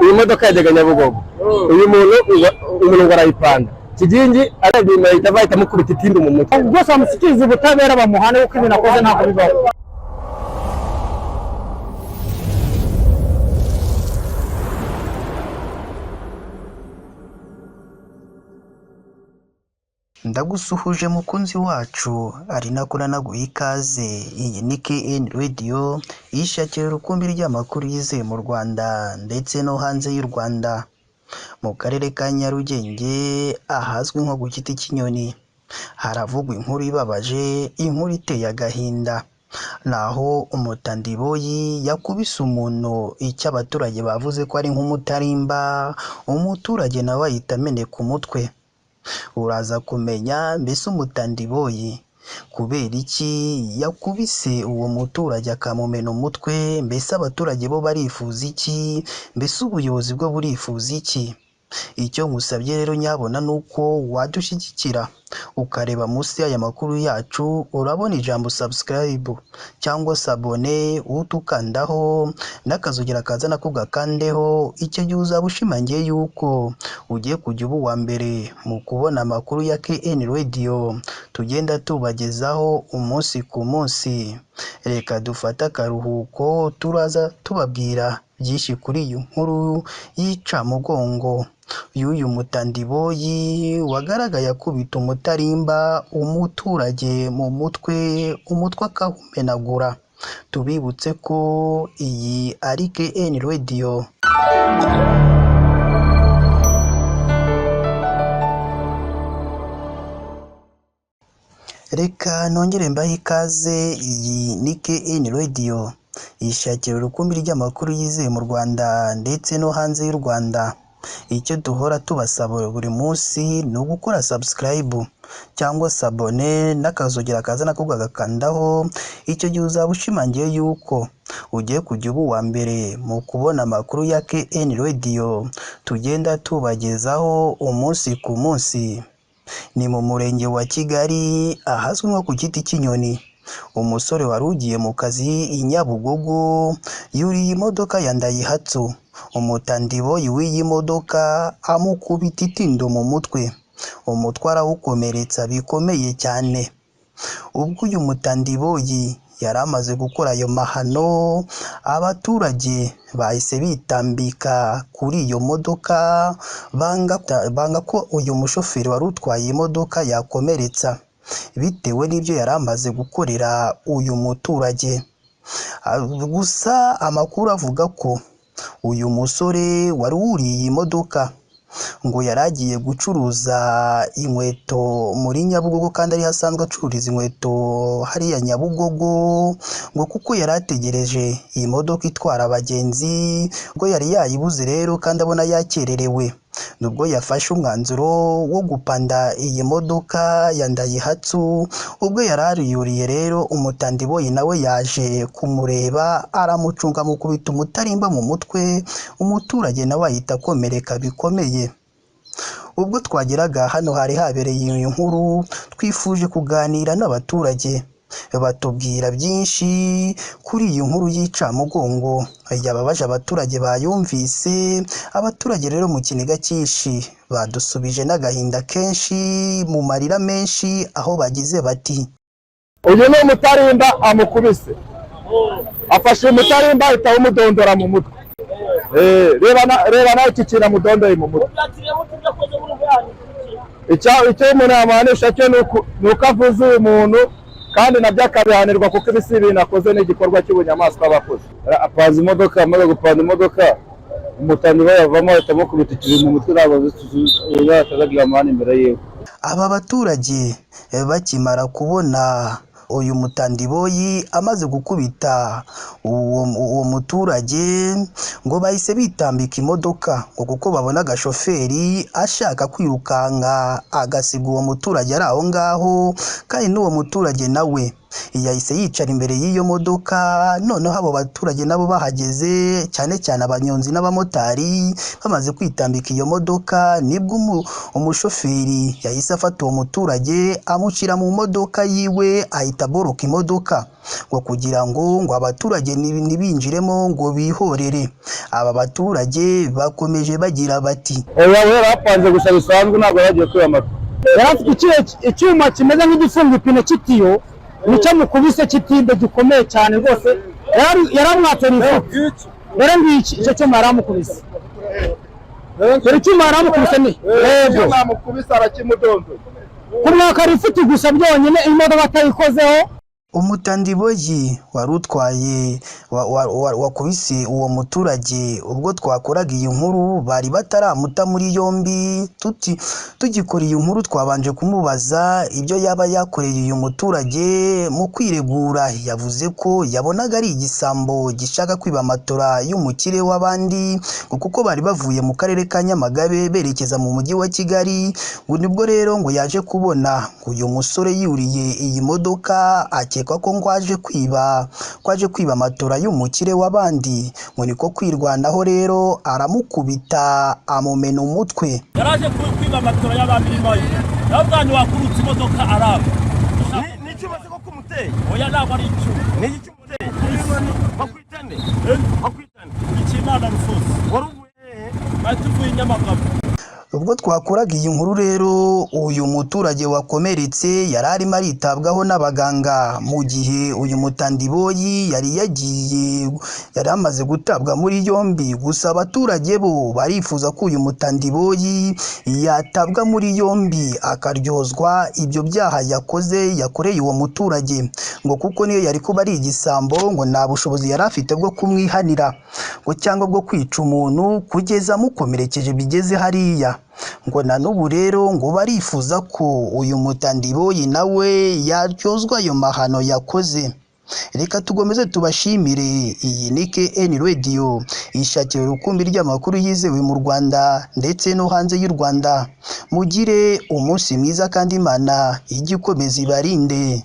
Iyi modoka yajyaga Nyabugogo, uyu muntu umuntu ngo arayipanda kigingi, arebye inyuma ahita ava, ahita amukubita itindu mu mutwe. Rwose bamushyikirize ubutabera, bamuhane kuko ibintu akoze ntabwo bibaho. Ndagusuhuje mukunzi wacu, ari nako nanaguha ikaze. Iyi ni KN Radio, yishakira urukumbi ry'amakuru yizewe mu Rwanda ndetse no hanze y'u Rwanda. Mu karere ka Nyarugenge ahazwi nko ku Giti cy'Inyoni, haravugwa inkuru ibabaje, inkuru iteye agahinda. Naho umutandiboyi yakubise umuntu icyo abaturage bavuze ko ari nk'umutarimba, umuturage nawe ahita ameneka umutwe. Uraza kumenya mbese umutandiboyi kubera iki yakubise uwo muturage akamumena umutwe? Mbese abaturage bo barifuza iki? Mbese ubuyobozi bwo burifuza iki? Icyo nkusabye rero nyabona ni uko wadushyigikira ukareba munsi y'aya makuru yacu, urabona ijambo subscribe cyangwa s'abonner, utukandaho n'akazogera kaza nako gakandeho. Icyo gihe uzaba ushimangiye yuko ugiye kujya uba uwa mbere mu kubona amakuru ya KN Radio tugenda tubagezaho umunsi ku munsi. Reka dufate akaruhuko, turaza tubabwira byinshi kuri iyi nkuru y'icamugongo y'uyu mutandiboyi wagaragaye akubita umutarimba umuturage mu mutwe, umutwe akawumenagura. Tubibutse ko iyi ari KN Radio. Reka nongere mbahe ikaze, iyi ni KN Radio, yishakira urukumbi ry'amakuru yizewe mu Rwanda ndetse no hanze y'u Rwanda. Icyo duhora tubasaba buri munsi ni ugukora subscribe cyangwa s'abonner n'akazogera kaza nako gagakandaho. Icyo gihe uzaba ushimangiye yuko ugiye kujya uba uwa mbere mu kubona amakuru ya KN Radio tugenda tubagezaho umunsi ku munsi. Ni mu murenge wa Kigali ahazwi nko ku Giti cy'Inyoni. Umusore wari ugiye mu kazi i Nyabugogo yuriye imodoka ya Ndayihatsu, umutandiboyi w'iyi modoka amukubita itindo mu mutwe, umutwe arawukomeretsa bikomeye cyane. Ubwo uyu mutandiboyi yari amaze gukora ayo mahano, abaturage bahise bitambika kuri iyo modoka, banga ko uyu mushoferi wari utwaye iyi modoka yakomeretsa bitewe n'ibyo yari amaze gukorera uyu muturage. Gusa amakuru avuga ko uyu musore wari wuriye iyi modoka ngo yari agiye gucuruza inkweto muri Nyabugogo, kandi ariho asanzwe acururiza inkweto hariya Nyabugogo, ngo kuko yari ategereje iyi modoka itwara abagenzi, ubwo yari yayibuze rero kandi abona yakererewe, nubwo yafashe umwanzuro wo gupanda iyi modoka ya Ndayihatsu. Ubwo yari ariyuriye rero, umutandiboyi nawe yaje kumureba aramucunga, amukubita umutarimba mu mutwe, umuturage nawe ahita akomereka bikomeye. Ubwo twageraga hano hari habereye iyi nkuru, twifuje kuganira n'abaturage batubwira byinshi kuri iyi nkuru y'icamugongo yababaje abaturage bayumvise. Abaturage rero mu kiniga cyinshi badusubije n'agahinda kenshi mu marira menshi, aho bagize bati: Uyu ni umutarimba amukubise, afashe umutarimba ahita awumudondora mu mutwe. Reba nawe iki kintu amudondoye mu mutwe. Icyo umuntu yamuhanisha cyo ni uko avuze uyu muntu, kandi nabyo akabihanirwa, kuko ibi si ibintu akoze, ni igikorwa cy'ubunyamaswa aba akoze. Apanze imodoka, amaze gupanda imodoka umutandiboyi avamo ahita amukubita ikintu mu mutwe, ntabwo atazagira amahane imbere yiwe. Aba baturage bakimara kubona uyu mutandiboyi amaze gukubita uwo muturage, ngo bahise bitambika imodoka, ngo kuko babona agashoferi ashaka kwirukanka agasiga uwo muturage ari aho ngaho, kandi n'uwo muturage nawe Yahise yicara imbere y'iyo modoka. Noneho abo baturage nabo bahageze, cyane cyane abanyonzi n'abamotari, bamaze kwitambika iyo modoka, nibwo umushoferi yahise afata uwo muturage amushyira mu modoka yiwe, ahita aboroka imodoka ngo kugira ngo abaturage ntibinjiremo ngo bihorere. Aba baturage bakomeje bagira bati: Oya, we yari apanze gusa bisanzwe, ntabwo yari agiye kwiba moto. Yari afite icyuma kimeze nk'igifunga ipine cy'itiyo, nicyo mukubise cy'itibe gikomeye cyane rwose. Yaramwatse lifuti. Dore ngiki icyo cyuma yaramukubise, dore icyuma yaramukubise ni yego. Namukubise arakimudondoye. Kumwaka lifuti gusa byonyine, imodoka atayikozeho. Umutandiboyi wari utwaye wakubise uwo muturage, ubwo twakoraga iyi nkuru bari bataramuta muri yombi. Tugikora iyi nkuru twabanje kumubaza ibyo yaba yakoreye uyu muturage. Mu kwiregura yavuze ko yabonaga ari igisambo gishaka kwiba matora y'umukire w'abandi, ngo kuko bari bavuye mu karere ka Nyamagabe berekeza mu mujyi wa Kigali. Ngo nibwo rero ngo yaje kubona ngo uyu musore yuriye iyi modoka, akekwa ko ngo aje kwiba matora y'umukire w'abandi, ngo niko kwirwanaho rero aramukubita amumena umutwe. Yaraje kwiba matora y'abamirimo ye, nawe ubwanyu wakurutse imodoka araba. Ni icyuma se koko umuteye? Oya, ntabwo ari icyuma. Ni iki cyuma uteye? Bakwita nde? Bakwita nde? Ikimana Rufusi. Wari uvuye hehe? Bari tuvuye i Nyamagabe. Ubwo twakoraga iyi nkuru rero, uyu muturage wakomeretse yari arimo aritabwaho n'abaganga, mu gihe uyu mutandiboyi yari yagiye, yari amaze gutabwa muri yombi. Gusa abaturage bo barifuza ko uyu mutandiboyi yatabwa muri yombi akaryozwa ibyo byaha yakoze, yakoreye uwo muturage, ngo kuko niyo yari kuba ari igisambo ngo nta bushobozi yari afite bwo kumwihanira ngo cyangwa bwo kwica umuntu kugeza amukomerekeje bigeze hariya. Ngo na n'ubu rero ngo barifuza ko uyu mutandiboyi nawe yaryozwa ayo mahano yakoze. Reka tugomeze tubashimire. Iyi ni KN Radio, ishakira urukumbi ry'amakuru yizewe mu Rwanda ndetse no hanze y'u Rwanda. Mugire umunsi mwiza kandi Imana ijye ikomeza ibarinde.